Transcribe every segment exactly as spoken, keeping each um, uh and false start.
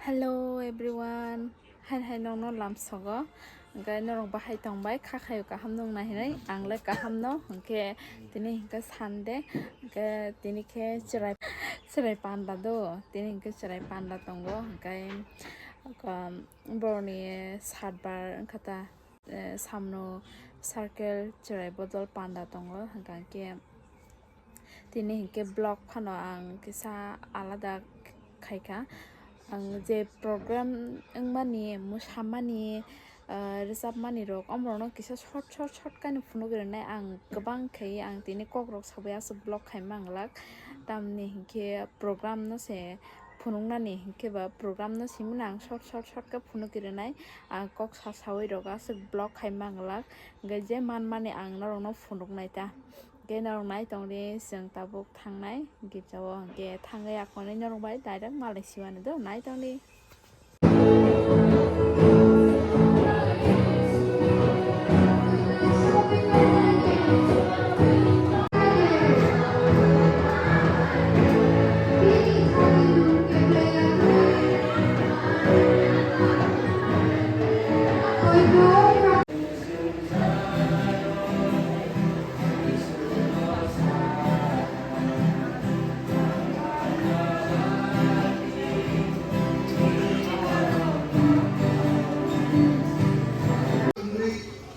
Hello everyone, hai hai nokno lamsogo, hwnkhe norok bahai tongbai, kha khayo kaham nung nai hinwi, ang le kaham no, hwnkhe tini hwnkhe Sunday, hwnkhe tini khe chwrai, chwrai panda do, tini hwnkhe chwrai panda tongo, hwnkhe, um, boroni satbar wngkha ta. Eh, samno circle chwrai bodol panda tongo, hwnkha khe tini hinkhe vlog phano ang kisa alada khaikha. Ang je program wngmani, mwsamani, eh, rwchapmani rok, omorokno kisa short, short, short khe no phunugwi rwnai. Ang kwbang khe ang tini kokrok sabai aswk vlog khaima ang glak. Tamni hinkhe program no se phunuknani hinkhe ba program no simi nang short, short, short khe phunugwi rwnai. Ang kok sa sawi rok aswk vlog khai manglak, hwnkhe je manmani ang norokno phunuknai ta. Hwnkhe norok nai tongdi, chwng tabuk thangnai girjao, hwnkhe thangwi akhornwi norok bai direct malai siwani do, nai tongdi.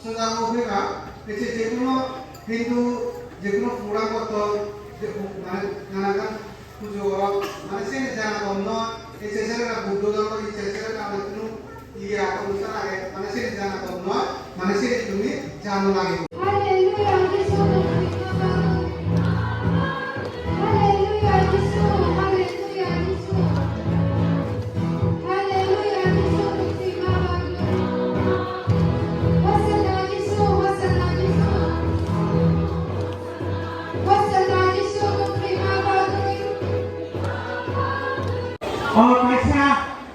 Sojak o phai ba, je, je kono Hindu, je kono program o tong, je, mane, nana khan pujo o, mane, sini jana kom no, je, je, je, na Buddho dhormo, je, je, je, na, mane, kunu, iya, kono sa lage, mane, sini jana kom no, mane, sini tumi jano lage. Hallelujah, Jisu. Hallelujah, Jisu. Hallelujah, Jisu. Hallelujah, Jisu. Hosanna, Jisu. Hosanna, Jisu. Hosanna, Jisu. O kaisa,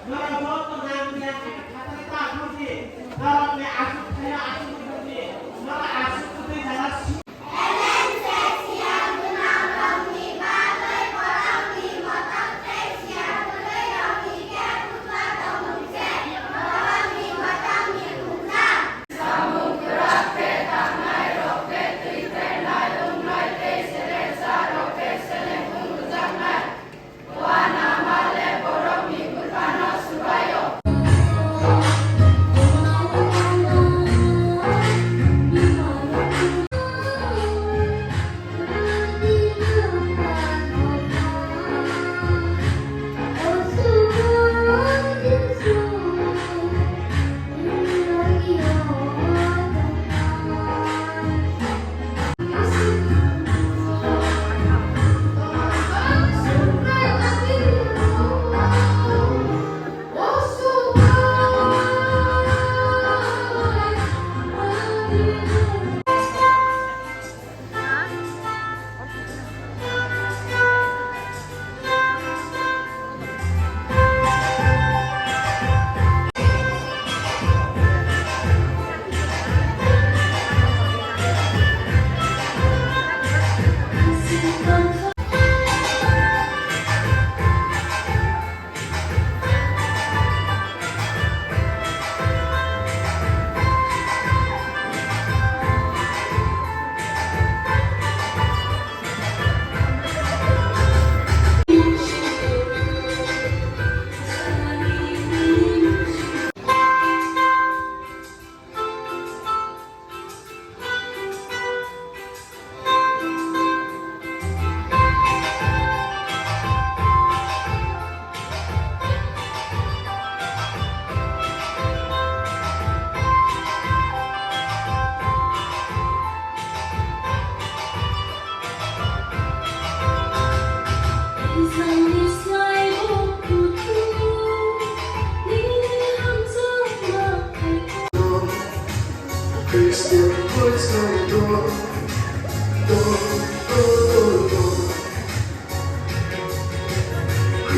norok joto nang ya khe khatari ta khusi, norok ni asuk thaya asuk thaya, norok asuk thaya jara si-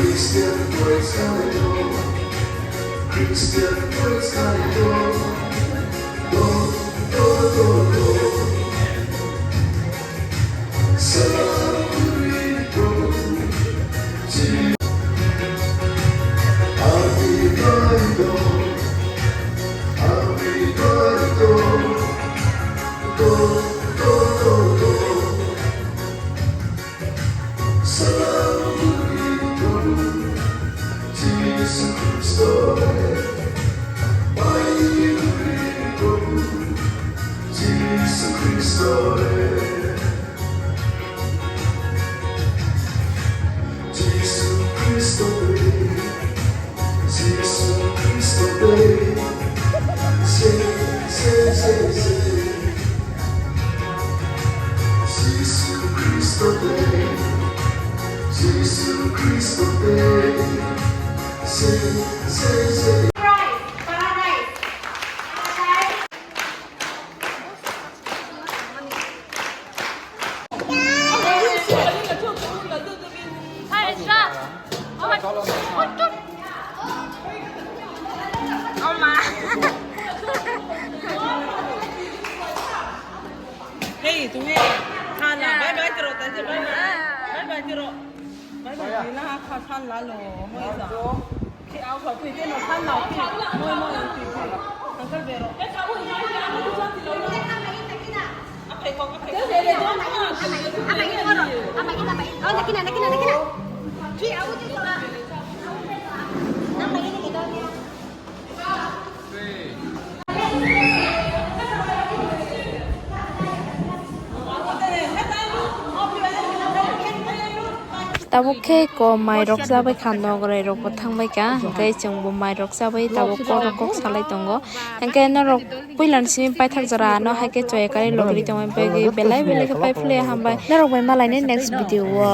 Christian boys gonna go. Christian boys gonna go. Go, go, go, go. Salam Guru Prabhu Ji. Ami gonna go. Ami gonna go. Go, go, go, go. Salam Guru Prabhu Jisu Kristo re. Mai Guru Prabhu Jisu Kristo re. Jisu Kristo re. Jisu Kristo re. Say, say, say, say. Jisu Kristo re. Jisu Kristo re. Say, say, say. Christ, paradise. Paradise. Hey, তুমি খানা, bye bye করো, তাই যে bye bye। Bye bye করো। Bye bye দিলা, খা, খান লালো, মই যা। কি আও, কই, কই, তেনো খান লাও, কি? মই, মই, কি, কি? আঙ্কেল বেরো। Tabuk khe ko mai rok chabai kha, nograi rok bo thang bai kha, hwnkhe chwng bo mai rok chabai tabuk kok rok kok salai tongo, hwnkhe norok puila ni simi paithak jora no hai khe choi kwrwi logri tongwi bagwi belai belai khe pai phuli hambai norok bai malai ni next video o.